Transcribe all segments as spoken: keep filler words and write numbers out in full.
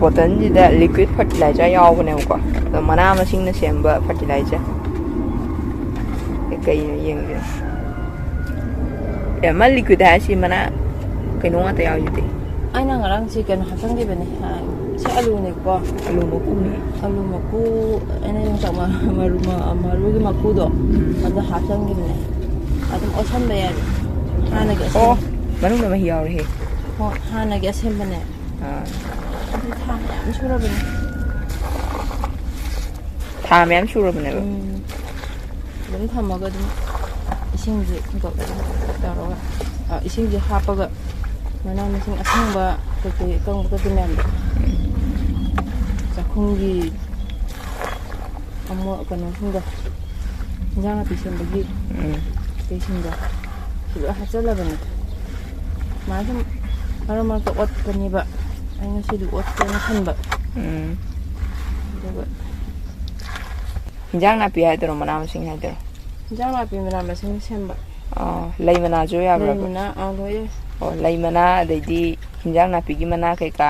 ꯕꯣꯇꯜꯁꯤꯗ liquid fertiliser ꯌꯥꯎꯕꯅꯦꯕꯀꯣ, ꯑꯗꯣ ꯃꯅꯥ ꯃꯁꯤꯡꯅ ꯁꯦꯝꯕ ꯐꯔꯇꯤꯂꯥꯏꯖꯔ꯫ ꯑꯦ, ꯀꯩꯅꯣ ꯌꯦꯡꯒꯦ꯫ ꯑꯦ, ꯑꯃ ꯂꯤꯀ꯭ꯋꯤꯠ ꯍꯥꯏꯁꯤ ꯃꯅꯥ ꯀꯩꯅꯣ ꯉꯥꯛꯇ ꯌꯥꯎꯔꯤꯗꯨꯗꯤ꯫ ꯑꯩꯅ ꯉꯔꯥꯡ ꯁꯤ ꯀꯩꯅꯣ ꯍꯥꯞꯆꯟꯈꯤꯕꯅꯦ꯫ ꯑ, ꯁꯤ ꯑꯂꯨꯅꯦꯀꯣ꯫ ꯑꯂꯨ ꯃꯀꯨꯅꯦ꯫ ꯑꯂꯨ ꯃꯀꯨ, ꯑꯩꯅ ꯌꯣꯡꯆꯥꯛ ꯃ-, ꯃꯔꯨ, ꯃ-, ꯃꯔꯨꯒꯤ ꯃꯀꯨꯗꯣ, ꯎꯝ꯫ ꯑꯗꯨ ꯍꯥꯞꯆꯟꯈꯤꯕꯅꯦ꯫ ꯑꯗꯨꯝ ꯑꯣꯠꯁꯟꯕ ꯌꯥꯏ꯫ ꯍꯥꯟꯅꯒꯤ ꯑꯣ, ꯑꯁꯦꯡꯕ꯫ ꯃꯅꯨꯡꯗ ꯃꯍꯤ ꯌꯥꯎꯔꯦꯍꯦ꯫ ꯍꯣꯏ, ꯍꯥꯟꯅꯒꯤ ꯑꯁꯦꯡꯕꯅꯦ꯫ ꯑꯥ꯫ ꯑꯗꯨ ꯊꯥ ꯃꯌꯥꯝ ꯁꯨꯔꯕꯅꯦ꯫ ꯊꯥ ꯃꯌꯥꯝ ꯁꯨꯔꯕꯅꯦꯕ꯫ ꯎꯝ꯫ ꯑꯗꯨꯝ ꯊꯝꯃꯒ ꯑꯗꯨꯝ ꯏꯁꯤꯡꯁꯦ ꯊꯤꯡꯀꯠꯂꯒ ꯇꯧꯔꯒ, ꯑ, ꯏꯁꯤꯡꯁꯦ ꯍꯥꯞꯄꯒ ꯃꯅꯥ ꯃꯁꯤꯡ ꯑꯁꯪꯕ ꯀꯩꯀꯩ ꯑꯀꯪꯕ ꯀꯩꯀꯩ ꯃꯌꯥꯝꯗꯣ, ꯆꯥꯛꯈꯨꯝꯒꯤ ꯑꯃꯣꯠ ꯀꯩꯅꯣꯁꯤꯡꯗꯣ, ꯏꯟꯖꯥꯡ ꯅꯥꯄꯤ ꯁꯦꯝꯕꯒꯤ ꯎꯝ꯫ ꯀꯩꯁꯤꯡꯗꯣ ꯁꯤ ꯂꯣꯏ ꯍꯥꯞꯆꯜꯂꯕꯅꯦ꯫ ꯁꯨꯃꯥꯏꯅ ꯁꯨꯝ ꯃꯔꯛ ꯃꯔꯛꯇ ꯑꯣꯠꯄꯅꯦꯕ꯫ ꯑꯩ ꯉꯁꯤꯗꯤ ꯑꯣꯠꯀꯦꯅ ꯈꯟꯕ꯫ ꯎꯝ꯫ ꯑꯗꯨꯒ ꯍꯤꯟꯖꯥꯡ ꯅꯥꯄꯤ ꯍꯥꯏꯗꯣꯏꯔꯣ, ꯃꯅꯥ ꯃꯁꯤꯡ ꯍꯥꯏꯗꯣꯏꯔꯣ? ꯍꯤꯟꯖꯥꯡ ꯅꯥꯄꯤ ꯃꯅꯥ ꯃꯁꯤꯡ ꯁꯦꯝꯕ꯫ ꯑꯣ, ꯂꯩ ꯃꯅꯥꯁꯨ ꯌꯥꯕ꯭ꯔꯕ? ꯂꯩ ꯃꯅꯥ, ꯑꯥ, ꯂꯣꯏ ꯌꯥꯏ꯫ ꯑꯣ, ꯂꯩ ꯃꯅꯥ, ꯑꯗꯩꯗꯤ ꯍꯤꯟꯖꯥꯡ ꯅꯥꯄꯤꯒꯤ ꯃꯅꯥ ꯀꯩꯀꯥ,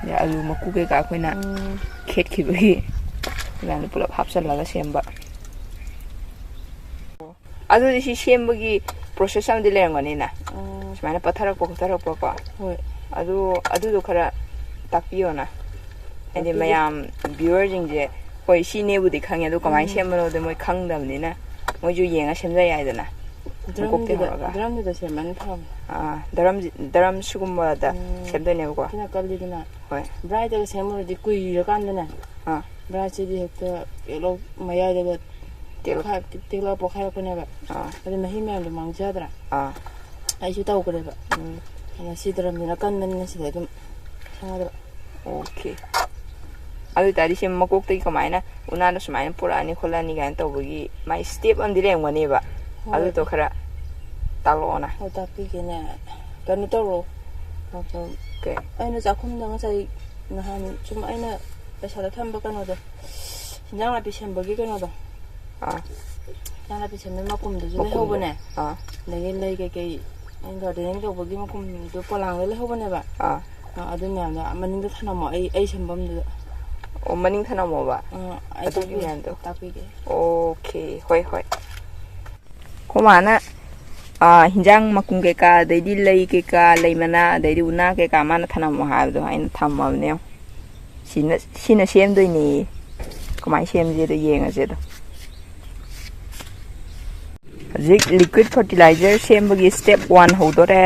ꯑꯗꯩ ꯑꯂꯨ ꯃꯀꯨ ꯀꯩꯀꯥ ꯑꯩꯈꯣꯏꯅ ꯎꯝ꯫ ꯈꯦꯠꯈꯤꯕꯒꯤ ꯃꯌꯥꯝꯗꯣ ꯄꯨꯂꯞ ꯍꯥꯞꯆꯜꯂꯒ ꯁꯦꯝꯕ꯫ ꯑꯗꯨꯗꯤ ꯁꯤ ꯁꯦꯝꯕꯒꯤ process ꯑꯃꯗꯤ ꯂꯩꯔꯝꯒꯅꯤꯅ? ꯎꯝ꯫ ꯁꯨꯃꯥꯏꯅ ꯄꯠꯊꯔꯛꯄ ꯈꯣꯠꯊꯔꯛꯄꯀꯣ? ꯍꯣꯏ꯫ ꯑꯗꯨ, ꯑꯗꯨꯗꯣ ꯈꯔ ꯇꯥꯛꯄꯤꯌꯣꯅ꯫ ꯍꯥꯏꯗꯤ ꯇꯥꯛꯄꯤꯒꯦ꯫ ꯃꯌꯥꯝ viewerꯁꯤꯡꯁꯦ, ꯍꯣꯏ, ꯁꯤꯅꯦꯕꯨꯗꯤ ꯈꯪꯉꯦ, ꯑꯗꯣ ꯀꯃꯥꯏꯅ ꯎꯝ꯫ ꯁꯦꯝꯕꯅꯣꯗꯣ ꯃꯣꯏ ꯈꯪꯗꯕꯅꯤꯅ, ꯃꯣꯏꯁꯨ ꯌꯦꯡꯉ ꯁꯦꯝꯖ ꯌꯥꯏꯗꯅ꯫ ꯃꯀꯣꯛꯇꯩ ꯗ꯭ꯔꯝꯗꯨꯗ, ꯍꯧꯔꯒ꯫ ꯗ꯭ꯔꯝꯗꯨꯗ ꯁꯦꯝꯕꯅ ꯐꯕꯅꯦ꯫ ꯑꯥ, ꯗ꯭ꯔꯝꯁꯤ-, ꯗ꯭ꯔꯝ ꯁꯤꯒꯨꯝꯕꯗ ꯎꯝ꯫ ꯁꯦꯝꯗꯣꯏꯅꯦꯕꯀꯣ? ꯁꯤꯅ ꯀꯜꯂꯤꯗꯅ꯫ ꯍꯣꯏ꯫ ꯕ꯭ꯔꯥꯏꯠꯇꯒ ꯁꯦꯝꯃꯨꯔꯗꯤ ꯀꯨꯏꯔꯀꯥꯟꯗꯅꯦ, ꯑꯥ꯫ ꯕ꯭ꯔꯥꯏꯠꯁꯤꯗꯤ ꯍꯦꯛꯇ ꯄꯦꯛꯂꯧ ꯃꯌꯥꯏꯗꯒ ꯇꯦꯛꯂꯛ-, ꯄꯣꯛꯈꯥꯏ-, ꯇꯦꯛꯂꯛ ꯄꯣꯛꯈꯥꯏꯔꯛꯄꯅꯦꯕ꯫ ꯑꯥ꯫ ꯑꯗꯨ ꯃꯍꯤ ꯃꯌꯥꯝꯗꯣ ꯃꯥꯡꯖꯗ꯭ꯔꯥ? ꯑꯥ꯫ ꯑꯩꯁꯨ ꯇꯧꯈ꯭ꯔꯦꯕ꯫ ꯎꯝ꯫ ꯑꯗ ꯁꯤ ꯗ꯭ꯔꯝꯁꯤꯅ ꯀꯟꯕꯅꯤꯅ ꯁꯤꯗ ꯑꯗꯨꯝ ꯁꯥꯗꯕ꯫ ꯑꯣꯀꯦ꯫ ꯑꯗꯨ ꯑꯣꯏꯇꯥꯔꯗꯤ ꯁꯤ ꯃꯀꯣꯛꯇꯒꯤ ꯀꯃꯥꯏꯅ ꯎꯅꯥꯗꯣ ꯁꯨꯃꯥꯏꯅ ꯄꯨꯔꯛꯑꯅꯤ ꯈꯣꯠꯂꯛꯑꯅꯤ ꯀꯥꯏꯅ ꯇꯧꯕꯒꯤ ꯃꯥꯏ step ꯑꯃꯗꯤ ꯂꯩꯔꯝꯒꯅꯦꯕ꯫ ꯍꯣꯏ꯫ ꯑꯗꯨꯗꯣ ꯈꯔ ꯇꯥꯛꯂꯛꯑꯣꯅ꯫ ꯍꯣꯏ, ꯇꯥꯛꯄꯤꯒꯦꯅꯦ꯫ ꯀꯩꯅꯣ ꯇꯧꯔꯣ꯫ ꯀꯩ? ꯑꯩꯅ ꯆꯥꯛꯈꯨꯝꯗ ꯉꯁꯥꯏ ꯅꯍꯥꯟ ꯁꯨꯝ ꯑꯩꯅ ꯄꯩꯁꯥꯗ ꯊꯝꯕ ꯀꯩꯅꯣꯗꯣ, ꯍꯤꯟꯖꯥꯡ ꯅꯥꯄꯤ ꯁꯦꯝꯕꯒꯤ ꯀꯩꯅꯣꯗꯣ꯫ ꯑꯥ꯫ ꯍꯤꯟꯖꯥꯡ ꯅꯥꯄꯤ ꯁꯦꯝꯕꯒꯤ ꯃꯀꯨꯝꯗꯨꯁꯨ ꯃꯀꯨꯝꯗꯣ꯫ ꯂꯩꯍꯧꯕꯅꯦ꯫ ꯑꯥ꯫ ꯑꯗꯒꯤ ꯂꯩ ꯀꯩꯀꯩ ꯑꯩꯅ gardening ꯇꯧꯕꯒꯤ ꯃꯀꯨꯝꯗꯣ ꯄꯣꯂꯥꯡꯗ ꯂꯩꯍꯧꯕꯅꯦꯕ꯫ ꯑꯥ꯫ ꯑ, ꯑꯗꯨ ꯃꯌꯥꯝꯗꯣ ꯃꯅꯤꯡꯗ ꯊꯅꯝꯃꯣ, ꯑꯩ, ꯑꯩ ꯁꯦꯝꯐꯝꯗꯨꯗ꯫ ꯑꯣ, ꯃꯅꯤꯡ ꯊꯅꯝꯃꯣꯕ? ꯑ, ꯑꯩ ꯑꯗꯨꯒꯤ ꯇꯥꯛꯄꯤꯒꯦ, ꯃꯌꯥꯝꯗꯣ? ꯇꯥꯛꯄꯤꯒꯦ꯫ ꯑꯣꯀꯦ, ꯍꯣꯏ, ꯍꯣꯏ꯫ ꯑꯩꯈꯣꯏ ꯃꯥꯅ, ꯑ, ꯍꯤꯟꯖꯥꯡ ꯃꯀꯨꯝ ꯀꯩꯀꯥ, ꯑꯗꯩꯗꯤ ꯂꯩ ꯀꯩꯀꯥ, ꯂꯩ ꯃꯅꯥ, ꯑꯗꯩꯗꯤ ꯎꯅꯥ ꯀꯩꯀꯥ ꯃꯥꯅ ꯊꯅꯝꯃꯣ ꯍꯥꯏꯕꯗꯣ ꯑꯩꯅ ꯊꯝꯃꯕꯅꯦ꯫ ꯁꯤꯅ, ꯁꯤꯅ ꯁꯦꯝꯗꯣꯏꯅꯦꯌꯦ꯫ ꯀꯃꯥꯏꯅ ꯁꯦꯝꯁꯦꯗꯣ ꯌꯦꯡꯉꯁꯦ ꯑꯗꯣ꯫ ꯍꯧꯖꯤꯛ liquid fertilizer ꯁꯦꯝꯕꯒꯤ step one ꯍꯧꯗꯣꯔꯦ꯫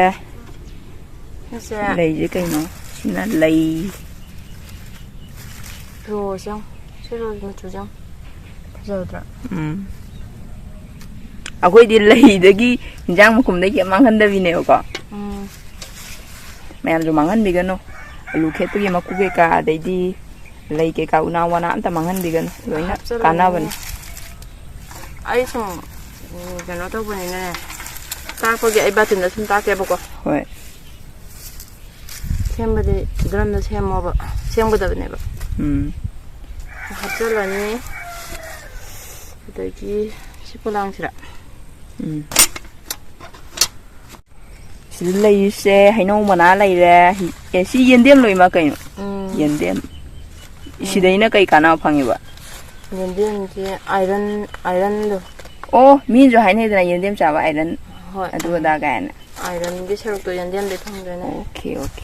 ꯁꯤꯁꯦ ꯂꯩꯁꯦ ꯀꯩꯅꯣ? ꯁꯤꯅ ꯂꯩ꯫ Rose ꯌꯦꯡꯉꯨ꯫ ꯁꯤ rose ꯃꯆꯨꯁꯦ ꯌꯦꯡꯉꯨ꯫ ꯐꯖꯗ꯭ꯔꯥ? ꯎꯝ꯫ ꯑꯩꯈꯣꯏꯗꯤ ꯂꯩꯗꯒꯤ, ꯏꯟꯖꯥꯡ ꯃꯈꯨꯝꯗꯒꯤ ꯀꯩꯝ ꯃꯥꯡꯍꯟꯗꯕꯤꯅꯦꯕꯀꯣ꯫ ꯎꯝ꯫ ꯃꯌꯥꯝꯁꯨ ꯃꯥꯡꯍꯟꯕꯤꯒꯅꯨ꯫ ꯑꯂꯨ ꯈꯦꯠꯄꯒꯤ ꯃꯀꯨ ꯀꯩꯀꯥ, ꯑꯗꯩꯗꯤ ꯂꯩ ꯀꯩꯀꯥ, ꯎꯅꯥ ꯋꯥꯅꯥ ꯑꯝꯇ ꯃꯥꯡꯍꯟꯕꯤꯒꯅꯨ꯫ ꯂꯣꯏꯅ ꯍꯥꯞꯆꯜꯂꯅꯤ꯫ ꯀꯥꯟꯅꯕꯅꯤ꯫ ꯑꯩ ꯁꯨꯝ, ꯎꯝ, ꯀꯩꯅꯣ ꯇꯧꯕꯅꯤꯅꯅꯦ, ꯇꯥꯛꯄꯒꯤ ꯑꯩ ꯕꯥꯇꯤꯟꯗ ꯁꯨꯝ ꯇꯥꯛꯀꯦꯕꯀꯣ꯫ ꯍꯣꯏ꯫ ꯁꯦꯝꯕꯗꯤ drumꯗ ꯁꯦꯝꯃꯣꯕ, ꯁꯦꯝꯒꯗꯕꯅꯦꯕ꯫ ꯎꯝ꯫ ꯍꯥꯞꯆꯜꯂꯅꯤ꯫ ꯑꯗꯒꯤ ꯁꯤ ꯄꯣꯂꯥꯡꯁꯤꯗ꯫ ꯎꯝ꯫ ꯁꯤꯗ ꯂꯩꯔꯤꯁꯦ ꯍꯩꯅꯧ ꯃꯅꯥ ꯂꯩꯔꯦ꯫ ꯑꯦ, ꯁꯤ ꯌꯦꯟꯗꯦꯝ ꯂꯣꯏꯃꯛ ꯀꯩꯅꯣ? ꯎꯝ꯫ ꯌꯦꯟꯗꯦꯝ꯫ ꯎꯝ꯫ ꯁꯤꯗꯩꯅ ꯀꯩ ꯀꯥꯟꯅꯕ ꯐꯪꯉꯤꯕ? ꯌꯦꯟꯗꯦꯝꯁꯦ iron, ironꯗꯣ꯫ ꯑꯣ, ꯃꯤꯅꯁꯨ ꯍꯥꯏꯅꯩꯗꯅ ꯌꯦꯟꯗꯦꯝ ꯆꯥꯕ iron ꯍꯣꯏ, ꯑꯗꯨ ꯎꯝ꯫ ꯑꯗꯥ ꯀꯥꯏꯅ꯫ Ironꯒꯤ ꯁꯔꯨꯛꯇꯣ ꯌꯦꯟꯗꯦꯝꯗꯩ ꯐꯪꯗꯣꯏꯅꯦ꯫ Okay, okay.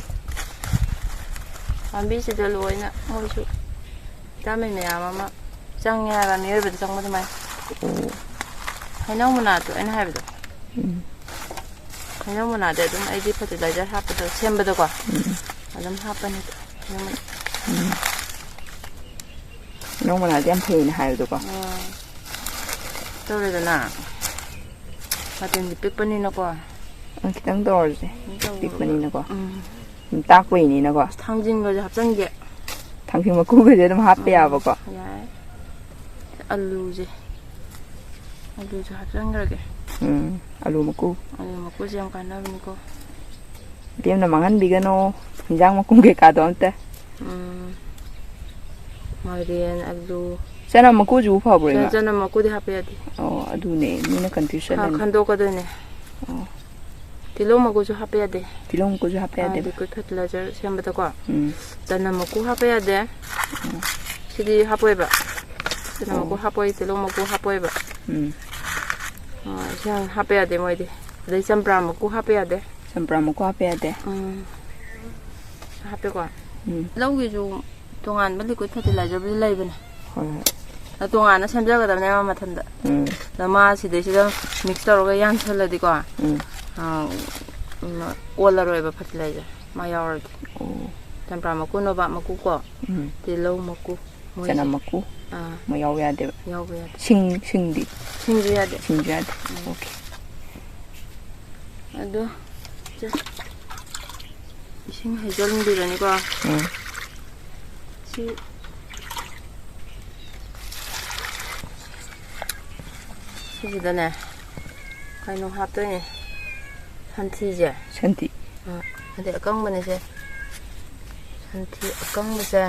ꯄꯥꯝꯕꯤꯁꯤꯗ ꯂꯣꯏꯅ ꯃꯣꯏꯁꯨ vitamin ꯃꯌꯥꯝ ꯑꯃ ꯆꯪꯉꯦ ꯍꯥꯏꯕ, ꯃꯤꯑꯣꯏꯕꯗ ꯆꯪꯕ ꯑꯗꯨꯃꯥꯏꯅ꯫ ꯑꯣ꯫ ꯍꯩꯅꯧ ꯃꯅꯥꯗꯣ ꯑꯩꯅ ꯍꯥꯏꯕꯗꯣ꯫ ꯎꯝ꯫ ꯍꯩꯅꯧ ꯃꯅꯥꯗꯤ ꯑꯗꯨꯝ ꯑꯩꯗꯤ fertilizer ꯍꯥꯞꯄꯗꯣ, ꯁꯦꯝꯕꯗꯀꯣ꯫ ꯎꯝ꯫ ꯑꯗꯨꯝ ꯍꯥꯞꯄꯅꯤ꯫ ꯍꯩꯅꯧ ꯃꯅꯥ꯫ ꯎꯝ꯫ ꯍꯩꯅꯧ ꯃꯅꯥꯗꯤ ꯌꯥꯝ ꯐꯩꯅ ꯍꯥꯏꯕꯗꯣꯀꯣ꯫ ꯑꯥ꯫ ꯇꯧꯔꯦꯗꯅ꯫ ꯃꯇꯝꯁꯦ ꯄꯤꯛꯄꯅꯤꯅꯀꯣ꯫ ꯑ, ꯈꯤꯇꯪ ꯇꯧꯔꯁꯦ꯫ ꯈꯤꯇꯪ ꯇꯧꯔꯒ꯫ ꯄꯤꯛꯄꯅꯤꯅꯀꯣ꯫ ꯎꯝ꯫ ꯁꯨꯝ ꯇꯥꯛꯄꯩꯅꯤꯅꯀꯣ꯫ ꯊꯥꯡꯖꯤꯡꯒꯁꯦ ꯍꯥꯞꯆꯤꯟꯒꯦ꯫ ꯊꯥꯡꯖꯤꯡ ꯃꯀꯨꯒꯁꯦ ꯑꯗꯨꯝ ꯍꯥꯞꯄ ꯎꯝ, ꯌꯥꯕꯀꯣ꯫ ꯌꯥꯏ꯫ ꯑꯂꯨꯁꯦ꯫ ꯑꯂꯨꯁꯦ ꯍꯥꯞꯆꯤꯟꯈ꯭ꯔꯒꯦ꯫ ꯎꯝ, ꯑꯂꯨ ꯃꯀꯨ꯫ ꯑꯂꯨ ꯃꯀꯨꯁꯦ ꯌꯥꯝ ꯀꯥꯟꯅꯕꯅꯤꯀꯣ꯫ ꯂꯦꯝꯅ ꯃꯥꯡꯍꯟꯕꯤꯒꯅꯣ, ꯍꯤꯟꯖꯥꯡ ꯃꯀꯨ ꯀꯩꯀꯥꯗꯣ ꯑꯝꯇ꯫ ꯎꯝ꯫ ꯃꯥꯏꯔꯦꯟ, ꯑꯂꯨ꯫ ꯆꯅꯝ ꯃꯀꯨꯁꯤꯕꯨ ꯐꯕ꯭ꯔꯣ, ꯆ-, ꯏꯃꯥ? ꯆꯅꯝ ꯃꯀꯨꯗꯤ ꯍꯥꯞꯄ ꯌꯥꯗꯦ꯫ ꯑꯣ, ꯑꯗꯨꯅꯦ, ꯃꯤꯅ confuse ꯈ-, ꯆꯠꯂꯅꯤ꯫ ꯈꯟꯗꯣꯛꯀꯗꯣꯏꯅꯦ꯫ ꯑꯣ꯫ ꯇꯤꯜꯍꯧ ꯃꯀꯨꯁꯨ ꯍꯥꯞꯄ ꯌꯥꯗꯦ꯫ ꯇꯤꯜꯍꯧ ꯃꯀꯨꯁꯨ ꯍꯥꯞꯄ ꯌꯥꯗꯦꯕ꯫ Liquid fertilizer ꯁꯦꯝꯕꯗꯀꯣ꯫ ꯎꯝ꯫ ꯆꯅꯝ ꯃꯀꯨ ꯍꯥꯞꯄ ꯌꯥꯗꯦ꯫ ꯁꯤꯗꯤ ꯍꯥꯞꯄꯣꯏꯕ꯫ ꯆꯅꯝ ꯃꯀꯨ ꯍꯥꯞꯄꯣꯏ, ꯇꯤꯜꯍꯧ ꯃꯀꯨ ꯍꯥꯞꯄꯣꯏꯕ꯫ ꯎꯝ꯫ ꯑꯥ, ꯁꯤ ꯍꯥꯞꯄ ꯌꯥꯗꯦ ꯃꯣꯏꯗꯤ꯫ ꯑꯗꯩ ꯆꯝꯄ꯭ꯔꯥ ꯃꯀꯨ ꯍꯥꯞꯄ ꯌꯥꯗꯦ꯫ ꯆꯝꯄ꯭ꯔꯥ ꯃꯀꯨ ꯍꯥꯞꯄ ꯌꯥꯗꯦ꯫ ꯎꯝ꯫ ꯍꯥꯞꯄꯦꯀꯣ꯫ ꯎꯝ꯫ ꯂꯧꯒꯤꯁꯨ ꯇꯣꯉꯥꯟꯕ liquid fertilizerꯕꯨꯗꯤ ꯂꯩꯕꯅꯦ꯫ ꯍꯣꯏ, ꯍꯣꯏ꯫ ꯑꯗꯣ ꯇꯣꯉꯥꯟꯅ ꯁꯦꯝꯖꯒꯗꯕꯅꯦꯕ ꯃꯊꯟꯗ꯫ ꯎꯝ꯫ ꯑꯗ ꯃꯥ ꯁꯤꯗꯩꯁꯤꯗ mix ꯇꯧꯔꯒ ꯌꯥꯟꯁꯜꯂꯗꯤꯀꯣ, ꯎꯝ꯫ ꯑꯥ, ꯎꯝ, ꯑꯣꯜꯂꯔꯣꯏꯕ fertilizer ꯃꯥ ꯌꯥꯎꯔꯗꯤ꯫ ꯑꯣ꯫ ꯆꯝꯄ꯭ꯔꯥ ꯃꯀꯨ, ꯅꯣꯕꯥꯞ ꯃꯀꯨ ꯀꯣ, ꯎꯝ꯫ ꯇꯤꯜꯍꯧ ꯃꯀꯨ, ꯃꯣꯏꯁꯦ꯫ ꯆꯅꯝ ꯃꯀꯨ꯫ ꯑꯥ꯫ ꯃꯣꯏ ꯌꯥꯎꯕ ꯌꯥꯗꯦꯕ꯫ ꯌꯥꯎꯕ ꯌꯥꯗꯦ꯫ ꯁꯤꯡ, ꯁꯤꯡꯗꯤ? ꯁꯤꯡꯁꯨ ꯌꯥꯗꯦ꯫ ꯁꯤꯡꯁꯨ ꯌꯥꯗꯦ꯫ ꯎꯝ꯫ OK꯫ ꯑꯗꯣ, ꯁꯦ, ꯏꯁꯤꯡ ꯍꯩꯖꯤꯟꯕꯤꯔꯅꯤꯀꯣ꯫ ꯎꯝ꯫ ꯁꯤ, ꯁꯤꯁꯤꯗꯅꯦ, ꯀꯩꯅꯣ ꯍꯥꯞꯇꯣꯏꯅꯦ, ꯁꯟꯊꯤꯁꯦ꯫ ꯁꯟꯊꯤ꯫ ꯑꯥ, ꯑꯗꯩ ꯑꯀꯪꯕꯅꯦ ꯁꯦ꯫ ꯁꯟꯊꯤ ꯑꯀꯪꯕꯁꯦ,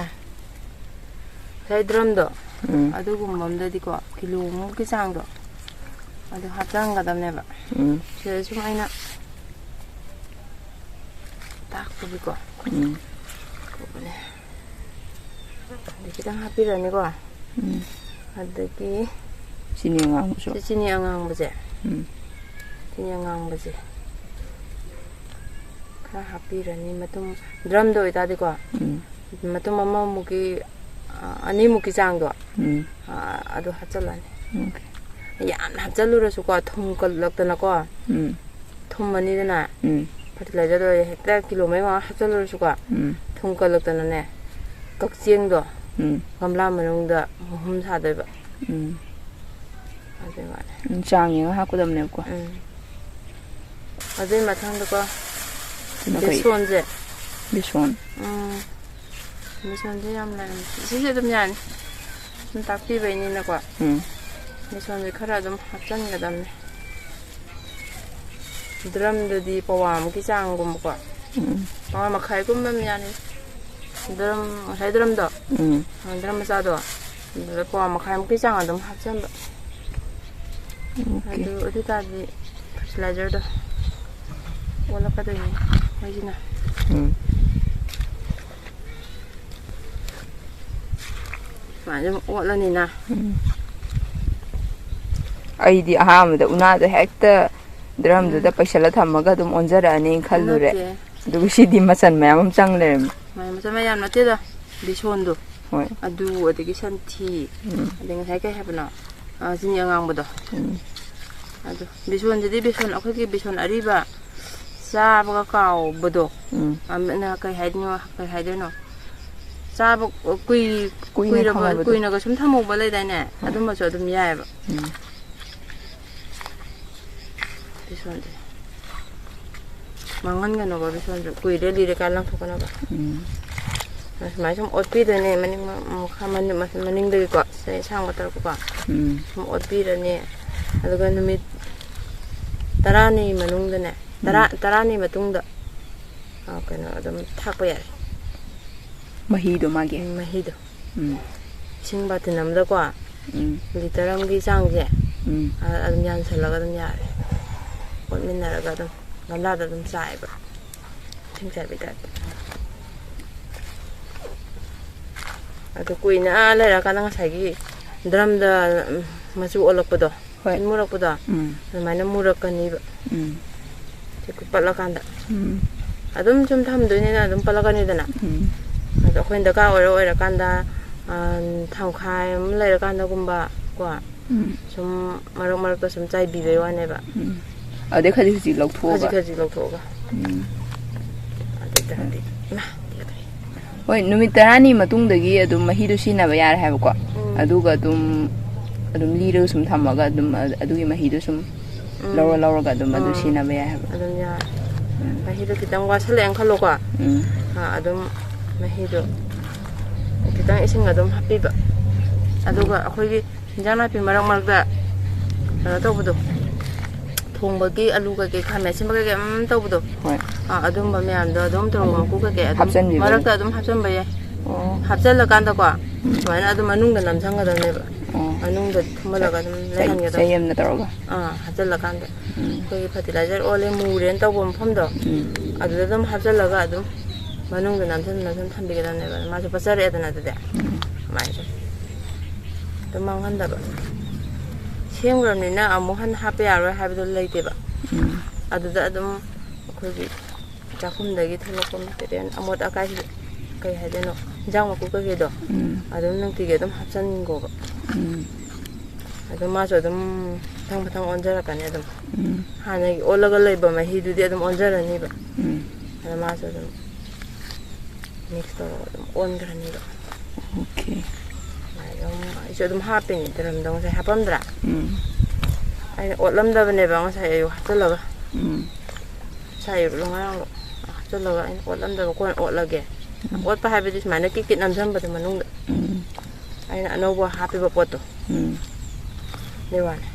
ꯉꯁꯥꯏ drumꯗꯣ, ꯎꯝ꯫ ꯑꯗꯨꯒꯨꯝꯕ ꯑꯝꯗꯗꯤꯀꯣ, ꯀꯤꯂꯣ ꯑꯃꯨꯛꯀꯤ ꯆꯥꯡꯗꯣ, ꯑꯗꯨ ꯍꯥꯞꯆꯟꯒꯗꯕꯅꯦꯕ꯫ ꯎꯝ꯫ ꯁꯤꯗ ꯁꯨꯝ ꯑꯩꯅ ꯇꯥꯛꯄꯒꯤꯀꯣ꯫ ꯎꯝ꯫ ꯇꯧꯕꯅꯦ꯫ ꯑꯗꯩ ꯈꯤꯇꯪ ꯍꯥꯞꯄꯤꯔꯅꯤꯀꯣ꯫ ꯎꯝ꯫ ꯑꯗꯒꯤ ꯆꯤꯅꯤ ꯑꯉꯥꯡꯕꯁꯨ꯫ ꯁꯤ ꯆꯤꯅꯤ ꯑꯉꯥꯡꯕꯁꯦ꯫ ꯎꯝ꯫ ꯆꯤꯅꯤ ꯑꯉꯥꯡꯕꯁꯦ ꯈꯔ ꯍꯥꯞꯄꯤꯔꯅꯤ꯫ ꯃꯇꯨꯝ, drumꯗ ꯑꯣꯏꯇꯥꯔꯗꯤꯀꯣ, ꯎꯝ꯫ ꯃꯇꯨꯝ ꯑꯃꯃꯨꯛꯀꯤ, ꯑ, ꯑꯅꯤꯃꯨꯛꯀꯤ ꯆꯥꯡꯗꯣ, ꯎꯝ꯫ ꯑ, ꯑꯗꯨ ꯍꯥꯞꯆꯜꯂꯅꯤ꯫ OK꯫ ꯌꯥꯝꯅ ꯍꯥꯞꯆꯜꯂꯨꯔꯁꯨꯀꯣ, ꯊꯨꯝ ꯀꯜꯂꯛꯇꯅꯀꯣ꯫ ꯎꯝ꯫ ꯊꯨꯝꯃꯅꯤꯗꯅ, ꯎꯝ꯫ Fertilizerꯗꯣ ꯍꯦꯛꯇ ꯀꯤꯂꯣ ꯃꯔꯤ ꯃꯉꯥ ꯍꯥꯞꯆꯜꯂꯨꯔꯁꯨꯀꯣ, ꯎꯝ꯫ ꯊꯨꯝ ꯀꯜꯂꯛꯇꯅꯅꯦ, ꯀꯛꯆꯦꯡꯗꯣ ꯎꯝ꯫ ꯒꯝꯂꯥ ꯃꯅꯨꯡꯗ ꯃꯍꯨꯝ ꯁꯥꯗꯣꯏꯕ꯫ ꯎꯝ꯫ ꯑꯗꯨꯏ ꯋꯥꯅꯤ꯫ ꯎꯝ, ꯆꯥꯡ ꯌꯦꯡꯉ ꯍꯥꯞꯀꯗꯕꯅꯦꯕꯀꯣ꯫ ꯎꯝ꯫ ꯑꯗꯨꯏ ꯃꯊꯪꯗꯀꯣ, ꯑꯗꯨꯅ ꯀꯩ? ꯕꯦꯁꯣꯟꯁꯦ꯫ ꯕꯦꯁꯣꯟ꯫ ꯎꯝ꯫ ꯕꯦꯁꯣꯟꯁꯦ ꯌꯥꯝ ꯂꯩꯔꯝꯃꯦ꯫ ꯁꯤꯁꯦ ꯑꯗꯨꯝ ꯌꯥꯅꯤ꯫ ꯁꯨꯝ ꯇꯥꯛꯄꯤꯕꯩꯅꯤꯅꯀꯣ꯫ ꯎꯝ꯫ ꯕꯦꯁꯣꯟꯁꯦ ꯈꯔ ꯑꯗꯨꯝ ꯍꯥꯞꯆꯤꯟꯒꯗꯕꯅꯦ꯫ Drumꯗꯗꯤ ꯄꯋꯥꯃꯨꯛꯀꯤ ꯆꯥꯡꯒꯨꯝꯕꯀꯣ꯫ ꯎꯝ꯫ ꯄꯋꯥ ꯃꯈꯥꯏꯒꯨꯝꯕ ꯑꯗꯨꯝ ꯌꯥꯅꯤ꯫ Drum, ꯉꯁꯥꯏ drumꯗꯣ? ꯎꯝ꯫ ꯑ, drum ꯃꯆꯥꯗꯣ꯫ ꯑꯗꯨꯗ ꯄꯋꯥ ꯃꯈꯥꯏꯃꯨꯛꯀꯤ ꯆꯥꯡ ꯑꯗꯨꯝ ꯍꯥꯞꯆꯤꯟꯕ꯫ OK꯫ ꯑꯗꯨ, ꯑꯗꯨ ꯇꯥꯔꯗꯤ fertilizerꯗꯣ ꯑꯣꯠꯂꯛꯀꯗꯣꯏꯅꯤ ꯃꯣꯏꯁꯤꯅ꯫ ꯎꯝ꯫ ꯁꯨꯃꯥꯏꯅ ꯑꯗꯨꯝ ꯑꯣꯠꯂꯅꯤꯅ꯫ ꯎꯝ꯫ ꯑꯩꯗꯤ ꯑꯍꯥꯟꯕꯗ ꯎꯅꯥꯗꯣ ꯍꯦꯛꯇ ꯗ꯭ꯔꯝꯗꯨꯗ ꯎꯝ꯫ ꯄꯩꯁꯜꯂ ꯊꯝꯃꯒ ꯑꯗꯨꯝ ꯑꯣꯟꯖꯔꯛꯑꯅꯤꯅ ꯈꯜꯂꯨꯔꯦ꯫ ꯅꯠꯇꯦ꯫ ꯑꯗꯨꯒ ꯁꯤꯗꯤ ꯃꯆꯜ ꯃꯌꯥꯝ ꯑꯃ ꯆꯪ ꯂꯩꯔꯝꯃꯦ꯫ ꯃꯥꯏ ꯃꯆꯜ ꯃꯌꯥꯝ ꯅꯠꯇꯦꯗ꯫ ꯕꯦꯁꯣꯟꯗꯣ꯫ ꯍꯣꯏ꯫ ꯑꯗꯨ, ꯑꯗꯒꯤ ꯁꯟꯊꯤ, ꯎꯝ꯫ ꯑꯗꯩ ꯉꯁꯥꯏ ꯀꯩ ꯍꯥꯏꯕꯅꯣ? ꯑ, ꯆꯤꯅꯤ ꯑꯉꯥꯡꯕꯗꯣ꯫ ꯎꯝ꯫ ꯑꯗꯨ ꯕꯦꯁꯣꯟꯁꯤꯗꯤ ꯕꯦꯁꯣꯟ, ꯑꯩꯈꯣꯏꯒꯤ ꯕꯦꯁꯣꯟ ꯑꯔꯤꯕ ꯆꯥꯕꯒ ꯀꯥꯎꯕꯗꯣ꯫ ꯎꯝ꯫ ꯑꯃꯅ ꯀꯩ ꯍꯥꯏꯗꯣꯏꯅꯣ, ꯀꯩ ꯍꯥꯏꯗꯣꯏꯅꯣ? ꯆꯥꯕ ꯀꯨꯏ-, ꯀꯨꯏꯅ ꯀꯨꯏꯔꯕ, ꯊꯝꯍꯧꯕꯗꯣ꯫ ꯀꯨꯏꯅꯒ ꯁꯨꯝ ꯊꯝꯍꯧꯕ ꯂꯩꯗꯥꯏꯅꯦ? ꯍꯣꯏ꯫ ꯑꯗꯨꯝꯕꯁꯨ ꯑꯗꯨꯝ ꯌꯥꯏꯑꯕ꯫ ꯎꯝ꯫ ꯕꯦꯁꯣꯟꯁꯦ꯫ ꯃꯥꯡꯍꯟꯒꯅꯣꯕ ꯕꯦꯁꯣꯟꯁꯨ꯫ ꯀꯨꯏꯔꯦ ꯂꯤꯔꯦ ꯀꯥꯏꯅ ꯂꯪꯊꯣꯛꯀꯅꯣꯕ꯫ ꯎꯝ꯫ ꯁꯨꯃꯥꯏꯅ ꯁꯨꯝ ꯑꯣꯠꯄꯤꯗꯣꯏꯅꯦ ꯃꯅꯤꯡ ꯃ-, ꯃꯈꯥ ꯃꯅꯤꯡ-, ꯃꯅꯤꯡꯗꯒꯤꯀꯣ, ꯁꯦ ꯑꯁꯥꯡꯕ ꯇꯧꯔꯛꯄꯀꯣ꯫ ꯎꯝ꯫ ꯁꯨꯝ ꯑꯣꯠꯄꯤꯔꯅꯤ꯫ ꯑꯗꯨꯒ ꯅꯨꯃꯤꯠ ꯇꯔꯥꯅꯤ ꯃꯅꯨꯡꯗꯅꯦ, ꯇꯔꯥ, ꯎꯝ꯫ ꯇꯔꯥꯅꯤ ꯃꯇꯨꯡꯗ, ꯑ, ꯀꯩꯅꯣ ꯑꯗꯨꯝ ꯊꯥꯛꯄ ꯌꯥꯔꯦ꯫ ꯃꯍꯤꯗꯣ ꯃꯥꯒꯤ? ꯎꯝ, ꯃꯍꯤꯗꯣ꯫ ꯎꯝ꯫ ꯏꯁꯤꯡ ꯕꯥꯇꯤꯟ ꯑꯃꯗꯀꯣ ꯎꯝ꯫ ꯂꯤꯇꯔ ꯑꯃꯒꯤ ꯆꯥꯡꯁꯦ, ꯎꯝ꯫ ꯑ-, ꯑꯗꯨꯝ ꯌꯥꯟꯁꯜꯂꯒ ꯑꯗꯨꯝ ꯌꯥꯔꯦ꯫ ꯑꯣꯠꯃꯤꯟꯅꯔꯒ ꯑꯗꯨꯝ ꯒꯝꯂꯥꯗ ꯑꯗꯨꯝ ꯆꯥꯏꯕ꯫ ꯏꯁꯤꯡ ꯆꯥꯏꯕꯩ ꯇꯥꯏꯞꯇ꯫ ꯑꯗꯨ ꯀꯨꯏꯅ ꯂꯩꯔꯀꯥꯟꯗ ꯉꯁꯥꯏꯒꯤ ꯗ꯭ꯔꯝꯗ, ꯎꯝ, ꯃꯆꯨ ꯑꯣꯜꯂꯛꯄꯗꯣ, ꯍꯣꯏ꯫ ꯁꯨꯝ ꯃꯨꯔꯛꯄꯗꯣ, ꯎꯝ꯫ ꯑꯗꯨꯃꯥꯏꯅ ꯃꯨꯔꯛꯀꯅꯤꯕ꯫ ꯎꯝ꯫ ꯁꯤ ꯄꯠꯂꯀꯥꯟꯗ꯫ ꯎꯝ꯫ ꯑꯗꯨꯝ ꯁꯨꯝ ꯊꯝꯗꯣꯏꯅꯤꯅ ꯑꯗꯨꯝ ꯄꯠꯂꯛꯀꯅꯤꯗꯅ꯫ ꯎꯝ꯫ ꯑꯗꯣ ꯑꯩꯈꯣꯏꯅ ꯗꯔꯀꯥꯔ ꯑꯣꯏꯔ ꯑꯣꯏꯔꯀꯥꯟꯗ, ꯑ, ꯊꯥꯎꯈꯥꯏ ꯑꯃ ꯂꯩꯔꯀꯥꯟꯗꯒꯨꯝꯕ ꯀꯣ, ꯎꯝ꯫ ꯁꯨꯝ ꯃꯔꯛ ꯃꯔꯛꯇ ꯁꯨꯝ ꯆꯥꯏꯕꯤꯕꯩ ꯋꯥꯅꯦꯕ꯫ ꯎꯝ꯫ ꯑꯗꯩ ꯈꯖꯤꯛ ꯈꯖꯤꯛ ꯂꯧꯊꯣꯛꯑꯒ꯫ ꯈꯖꯤꯛ ꯈꯖꯤꯛ ꯂꯧꯊꯣꯛꯑꯒ꯫ ꯎꯝ꯫ ꯑꯗꯨ ꯇꯔꯗꯤ, ꯏꯃꯥ, ꯇꯦꯛꯈ꯭ꯔꯦ꯫ ꯍꯣꯏ, ꯅꯨꯃꯤꯠ ꯇꯔꯥꯅꯤ ꯃꯇꯨꯡꯗꯒꯤ ꯑꯗꯨꯝ ꯃꯍꯤꯗꯣ ꯁꯤꯖꯤꯟꯅꯕ ꯌꯥꯔꯦ ꯍꯥꯏꯕꯀꯣ꯫ ꯎꯝ꯫ ꯑꯗꯨꯒ ꯑꯗꯨꯝ, ꯑꯗꯨꯝ ꯂꯤꯔꯒ ꯁꯨꯝ ꯊꯝꯃꯒ ꯑꯗꯨꯝ ꯑ-, ꯑꯗꯨꯒꯤ ꯃꯍꯤꯗꯣ ꯁꯨꯝ ꯎꯝ꯫ ꯂꯧꯔ ꯂꯧꯔꯒ ꯑꯗꯨꯝ ꯑꯗꯨ ꯎꯝ꯫ ꯁꯤꯖꯤꯟꯅꯕ ꯌꯥꯏ ꯍꯥꯏꯕ꯫ ꯑꯗꯨꯝ ꯌꯥꯔꯦ꯫ ꯎꯝ꯫ ꯃꯍꯤꯗꯣ ꯈꯤꯇꯪ ꯋꯥꯠꯁꯜꯂꯛꯑꯦꯅ ꯈꯜꯂꯣꯀꯣ꯫ ꯎꯝ꯫ ꯑꯥ, ꯑꯗꯨꯝ ꯃꯍꯤꯗꯣ ꯈꯤꯇꯪ ꯏꯁꯤꯡ ꯑꯗꯨꯝ ꯍꯥꯞꯄꯤꯕ꯫ ꯑꯗꯨꯒ ꯎꯝ꯫ ꯑꯩꯈꯣꯏꯒꯤ ꯏꯟꯖꯥꯡ ꯅꯥꯄꯤ ꯃꯔꯛ ꯃꯔꯛꯇ ꯀꯩꯅꯣ ꯇꯧꯕꯗꯣ, ꯊꯣꯡꯕꯒꯤ ꯑꯂꯨ ꯀꯩꯀꯩ, ꯈꯥꯃꯦꯟ ꯑꯁꯤꯟꯕ ꯀꯩꯀꯩ ꯑꯗꯨꯝ ꯇꯧꯕꯗꯣ, ꯍꯣꯏ꯫ ꯑꯥ, ꯑꯗꯨꯝꯕ ꯃꯌꯥꯝꯗꯣ ꯑꯗꯨꯝ ꯇꯧꯔꯒ ꯑꯗꯨꯝ ꯃꯀꯨ ꯀꯩꯀꯩ ꯑꯗꯨꯝ ꯍꯥꯞꯆꯟꯕꯤꯕ ꯃꯔꯛꯇ ꯑꯗꯨꯝ꯫ ꯑꯗꯨꯝ ꯍꯥꯞꯆꯟꯕ ꯌꯥꯏ꯫ ꯑꯣ꯫ ꯍꯥꯞꯆꯜꯂꯀꯥꯟꯗꯀꯣ, ꯎꯝ꯫ ꯁꯨꯃꯥꯏꯅ ꯑꯗꯨꯝ ꯃꯅꯨꯡꯗ ꯅꯝꯁꯟꯒꯗꯕꯅꯦꯕ꯫ ꯑꯣ꯫ ꯃꯅꯨꯡꯗ ꯊꯨꯝꯍꯜꯂꯒ ꯑꯗꯨꯝ ꯂꯩꯍꯟꯒꯗꯕ꯫ ꯆꯩ ꯑꯃꯅ ꯇꯧꯔꯒ꯫ ꯑꯥ, ꯍꯥꯞꯆꯜꯂꯀꯥꯟꯗ ꯎꯝ꯫ ꯑꯩꯈꯣꯏꯒꯤ ꯐꯔꯇꯤꯂꯥꯏꯖꯔ ꯑꯣꯜꯂꯦ ꯃꯨꯔꯦꯅ ꯇꯧꯕ ꯃꯐꯝꯗꯣ, ꯎꯝ꯫ ꯑꯗꯨꯗ ꯑꯗꯨꯝ ꯍꯥꯞꯆꯜꯂꯒ ꯑꯗꯨꯝ ꯃꯅꯨꯡꯗ ꯅꯝꯁꯤꯟ ꯅꯝꯁꯤꯟ ꯊꯝꯕꯤꯒꯗꯕꯅꯦꯕ꯫ ꯃꯥꯁꯨ ꯄꯠꯆꯔꯛꯑꯦꯗꯅ ꯑꯗꯨꯗꯤ꯫ ꯎꯝ꯫ ꯑꯗꯨꯃꯥꯏꯅ ꯇꯧ-, ꯑꯗꯨꯝ ꯃꯥꯡꯍꯟꯗꯕ꯫ ꯁꯦꯝꯈ꯭ꯔꯕꯅꯤꯅ ꯑꯃꯨꯛ ꯍꯟꯅ ꯍꯥꯞꯄ ꯌꯥꯔꯣꯏ ꯍꯥꯏꯕꯗꯣ ꯂꯩꯇꯦꯕ꯫ ꯎꯝ꯫ ꯑꯗꯨꯗ ꯑꯗꯨꯝ ꯑꯩꯈꯣꯏꯒꯤ ꯆꯥꯛꯈꯨꯝꯗꯒꯤ ꯊꯣꯛꯂꯛꯄ ꯃꯦꯇꯔꯤꯌꯦꯜ ꯑꯃꯣꯠ ꯑꯀꯥꯏ, ꯀꯩ ꯍꯥꯏꯗꯣꯏꯅꯣ, ꯏꯟꯖꯥꯡ ꯃꯀꯨ ꯀꯩꯀꯩꯗꯣ ꯎꯝ꯫ ꯑꯗꯨꯝ ꯅꯨꯡꯇꯤꯒꯤ ꯑꯗꯨꯝ ꯍꯥꯞꯆꯤꯟꯈꯣꯕ꯫ ꯎꯝ꯫ ꯑꯗꯨꯝ ꯃꯥꯁꯨ ꯑꯗꯨꯝ ꯃꯊꯪ ꯃꯊꯪ ꯑꯣꯟꯖꯔꯛꯀꯅꯤ ꯑꯗꯨꯝ꯫ ꯎꯝ꯫ ꯍꯥꯟꯅꯒꯤ ꯑꯣꯜꯂꯒ ꯂꯩꯕ ꯃꯍꯤꯗꯨꯗꯤ ꯑꯗꯨꯝ ꯑꯣꯟꯖꯔꯅꯤꯕ꯫ ꯎꯝ꯫ ꯑꯗ ꯃꯥꯁꯨ ꯑꯗꯨꯝ ꯃꯤꯛꯁ ꯇꯧꯔꯒ ꯑꯗꯨꯝ ꯑꯣꯟꯈ꯭ꯔꯅꯤꯕ꯫ ꯑꯣꯀꯦ꯫ ꯑꯗꯨꯃꯥꯏꯅ ꯑꯗꯨꯝ ꯑꯩꯁꯨ ꯑꯗꯨꯝ ꯍꯥꯞꯄꯤꯅꯦ ꯗ꯭ꯔꯝꯗꯣ ꯉꯁꯥꯏ ꯍꯥꯞꯄꯝꯗ꯭ꯔꯥ? ꯎꯝ꯫ ꯑꯩꯅ ꯑꯣꯠꯂꯝꯗꯕꯅꯦꯕ ꯉꯁꯥꯏ ꯑꯌꯨꯛ ꯍꯥꯞꯆꯜꯂꯒ꯫ ꯎꯝ꯫ ꯉꯁꯥꯏ ꯑꯌꯨꯛꯂꯣ ꯉꯔꯥꯡꯂꯣ ꯍꯥꯞꯆꯜꯂꯒ ꯑꯩꯅ ꯑꯣꯠꯂꯝꯗꯕ, ꯀꯣꯟꯅ ꯑꯣꯠꯂꯒꯦ꯫ ꯎꯝ꯫ ꯑꯣꯠꯄ ꯍꯥꯏꯕꯗꯤ ꯁꯨꯃꯥꯏꯅ ꯀꯤꯠ ꯀꯤꯠ ꯅꯝꯁꯤꯟꯕꯗꯣ ꯃꯅꯨꯡꯗ꯫ ꯎꯝ꯫ ꯑꯩꯅ ꯑꯅꯧꯕ ꯍꯥꯞꯄꯤꯕ ꯄꯣꯠꯇꯣ꯫ ꯎꯝ꯫ ꯑꯗꯨꯏ ꯋꯥꯅꯤ꯫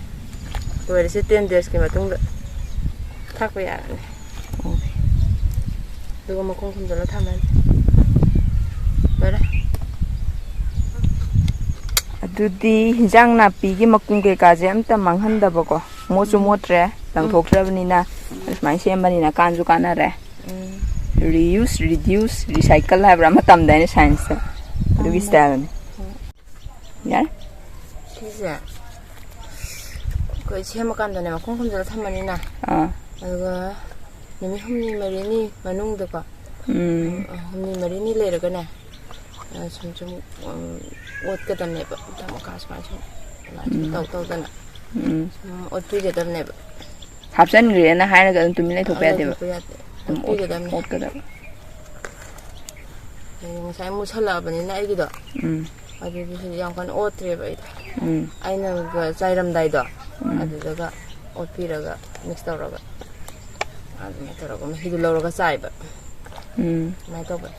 ꯂꯣꯏꯔꯦ, ꯁꯤ ꯇꯦꯟ ꯗꯦꯖꯀꯤ ꯃꯇꯨꯡꯗ ꯊꯥꯛꯄ ꯌꯥꯔꯅꯤ꯫ ꯑꯣꯀꯦ꯫ ꯑꯗꯨꯒ ꯃꯈꯨꯝ ꯈꯨꯝꯖꯤꯜꯂ ꯊꯝꯃꯅꯤ꯫ ꯂꯣꯏꯔꯦ꯫ ꯑꯗꯨꯗꯤ ꯍꯤꯟꯖꯥꯡ ꯅꯥꯄꯤꯒꯤ ꯃꯀꯨꯝ ꯀꯩꯀꯥꯁꯦ ꯑꯝꯇ ꯃꯥꯡꯍꯟꯗꯕꯀꯣ꯫ ꯃꯣꯠꯁꯨ ꯎꯝ꯫ ꯃꯣꯠꯇ꯭ꯔꯦ, ꯎꯝ꯫ ꯂꯪꯊꯣꯛꯇ꯭ꯔꯕꯅꯤꯅ꯫ ꯎꯝ꯫ ꯑꯗꯨꯃꯥꯏꯅ ꯁꯦꯝꯕꯅꯤꯅ ꯀꯥꯟꯁꯨ ꯀꯥꯟꯅꯔꯦ꯫ ꯎꯝ꯫ Reuse, reduce, recycle ꯍꯥꯏꯕ꯭ꯔꯥ ꯑꯃ ꯇꯝꯗꯥꯏꯅꯦ science ꯇ꯫ ꯑꯗꯨꯒꯤ ꯇꯝꯃꯦ꯫ Style ꯅꯤ꯫ ꯍꯣꯏ꯫ ꯌꯥꯔꯦ? ꯁꯤꯁꯦ ꯑꯩꯈꯣꯏ ꯁꯦꯝꯃꯀꯥꯟꯗꯅꯦ ꯃꯈꯨꯝ ꯈꯨꯝꯖꯤꯜꯂ ꯊꯝꯃꯅꯤꯅ꯫ ꯑꯥ꯫ ꯑꯗꯨꯒ ꯅꯨꯃꯤꯠ ꯍꯨꯝꯅꯤ ꯃꯔꯤꯅꯤ ꯃꯅꯨꯡꯗꯀꯣ, ꯎꯝ꯫ ꯍꯨꯝꯅꯤ ꯃꯔꯤꯅꯤ ꯂꯩꯔꯒꯅꯦ, ꯑ, ꯁꯨꯝ ꯁꯨꯝ, ꯎꯝ, ꯑꯣꯠꯀꯗꯕꯅꯦꯕ꯫ ꯃꯊꯛ ꯃꯈꯥ ꯁꯨꯃꯥꯏꯅ ꯁꯨꯝ, ꯑꯗꯨꯃꯥꯏꯅ ꯁꯨꯝ ꯎꯝ꯫ ꯇꯧ ꯇꯧꯗꯅ ꯎꯝ꯫ ꯁꯨꯝ ꯑꯣꯠꯄꯤꯒꯗꯕꯅꯦꯕ꯫ ꯍꯥꯞꯆꯟꯈ꯭ꯔꯦꯅ ꯍꯥꯏꯔꯒ ꯑꯗꯨꯝ ꯇꯨꯃꯤꯟ ꯂꯩꯊꯣꯛꯄ ꯌꯥꯗꯦꯕ꯫ ꯂꯩꯊꯣꯛꯄ ꯌꯥꯗꯦ꯫ ꯑꯗꯨꯝ ꯑꯣꯠ-, ꯑꯣꯠꯄꯤꯒꯗꯕꯅꯦ꯫ ꯑꯣꯠꯀꯗꯕ꯫ ꯍꯥꯏꯗꯤ ꯉꯁꯥꯏ ꯃꯨꯁꯜꯂꯛꯑꯕꯅꯤꯅ ꯑꯩꯒꯤꯗꯣ, ꯎꯝ꯫ ꯑꯗꯨꯗꯤ ꯁꯤꯗꯤ ꯌꯥꯝ ꯀꯟꯅ ꯑꯣꯠꯇ꯭ꯔꯦꯕ ꯑꯩꯗꯣ꯫ ꯎꯝ꯫ ꯑꯩꯅ ꯆꯥꯏꯔꯝꯗꯥꯏꯗꯣ, ꯎꯝ꯫ ꯑꯗꯨꯗꯒ ꯑꯣꯠꯄꯤꯔꯒ, ꯃꯤꯛꯁ ꯇꯧꯔꯒ, ꯑꯗꯨꯃꯥꯏꯅ ꯇꯧꯔꯒ ꯃꯍꯤꯗꯣ ꯂꯧꯔꯒ ꯆꯥꯏꯕ꯫ ꯎꯝ꯫ ꯑꯗꯨꯃꯥꯏꯅ ꯇꯧꯕꯅꯦ꯫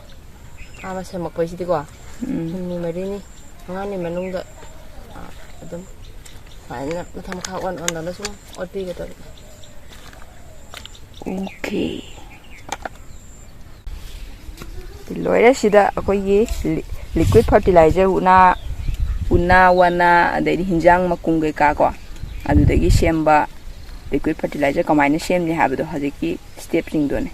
ꯑꯍꯥꯟꯕ ꯁꯦꯝꯃꯛꯄꯩꯁꯤꯗꯤꯀꯣ, ꯎꯝ꯫ ꯍꯨꯝꯅꯤ ꯃꯔꯤꯅꯤ, ꯃꯉꯥꯅꯤ ꯃꯅꯨꯡꯗ, ꯑ, ꯑꯗꯨꯝ ꯁꯨꯃꯥꯏꯅ ꯃꯊꯛ ꯃꯈꯥ ꯑꯣꯟ ꯑꯣꯟꯗꯅ ꯁꯨꯝ ꯑꯣꯠꯄꯤꯒꯗꯕꯅꯦ꯫ ꯑꯣꯀꯦ꯫ ꯂꯣꯏꯔꯦ꯫ ꯁꯤꯗ ꯑꯩꯈꯣꯏꯒꯤ ꯂꯤ-, ꯂꯤꯀ꯭ꯋꯤꯠ ꯐꯔꯇꯤꯂꯥꯏꯖꯔ ꯎꯅꯥ ꯅꯥ ꯋꯥꯅꯥ, ꯑꯗꯩꯗꯤ ꯍꯤꯟꯖꯥꯡ ꯃꯀꯨꯝ ꯀꯩꯀꯥ ꯀꯣ, ꯑꯗꯨꯗꯒꯤ ꯁꯦꯝꯕ liquid fertilizer ꯀꯃꯥꯏꯅ ꯁꯦꯝꯅꯤ ꯍꯥꯏꯕꯗꯣ ꯍꯧꯖꯤꯛꯀꯤ stepꯁꯤꯡꯗꯨꯅꯦ꯫